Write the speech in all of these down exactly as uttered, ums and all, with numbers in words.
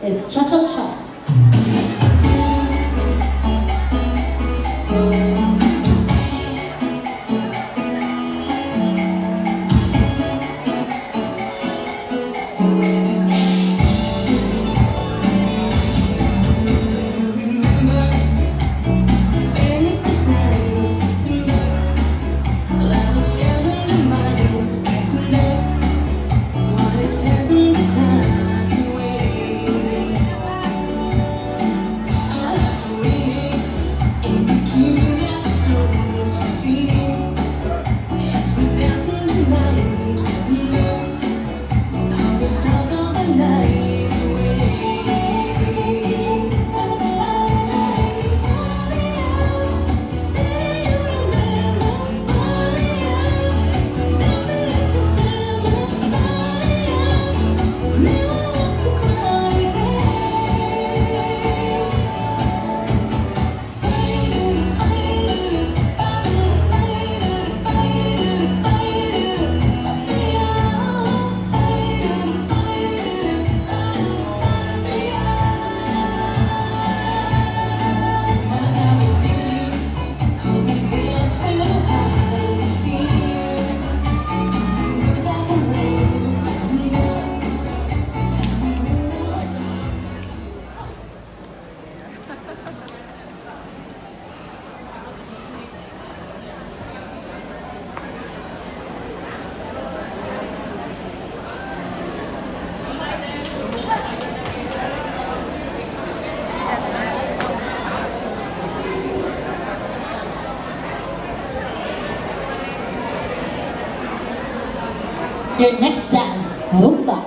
Cha-cha-cha. Your next dance, rumba.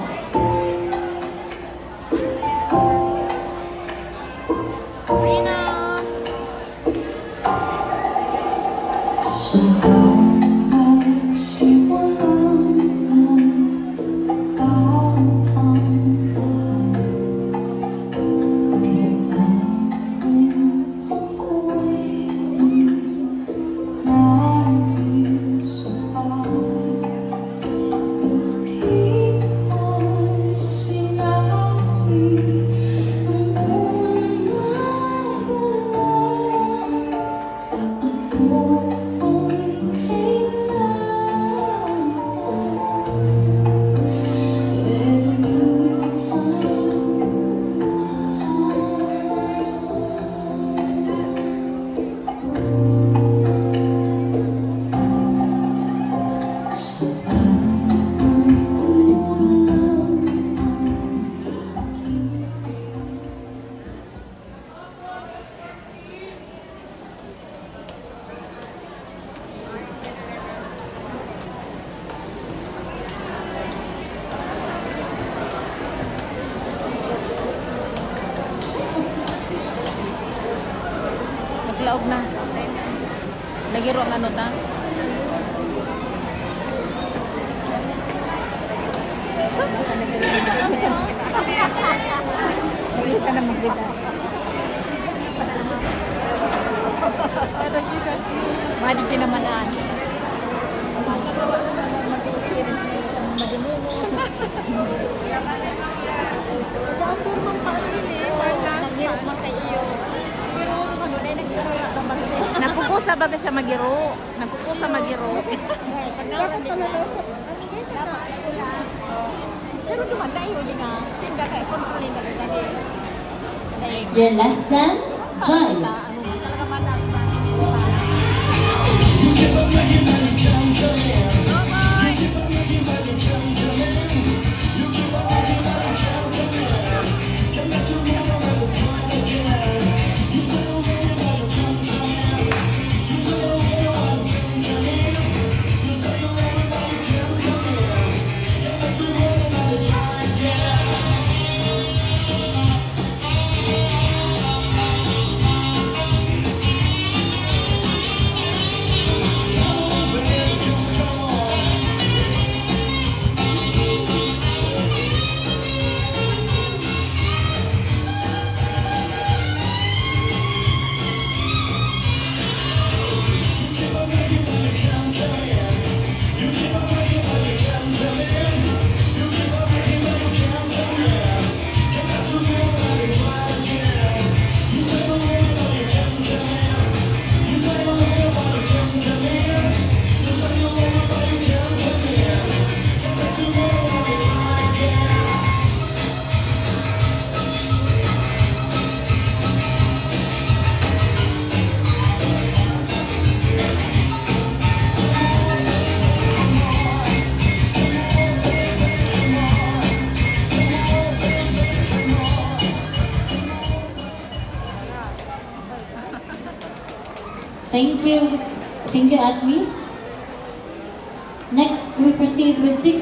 Naglaog na. Nagiro ang ano ta? Nagiro ka na magbida. Madigdi naman, ah. Madumumo. Nag-outdoor man pa rin eh, one last Nag-, month. Man kay iyo. Pero ano na, nag-, Nagkukusa baga siya magiro. Nagkukusa magiro. Ay, pag Dapat naman, di pala ba? Nasa, ano ba yun? Dapat ay ulan. Pero duman tayo, di na. Sinda kaya kontrolin na rin dali. Your last dance, jive. Thank you. Thank you, athletes. Next, we proceed with sequence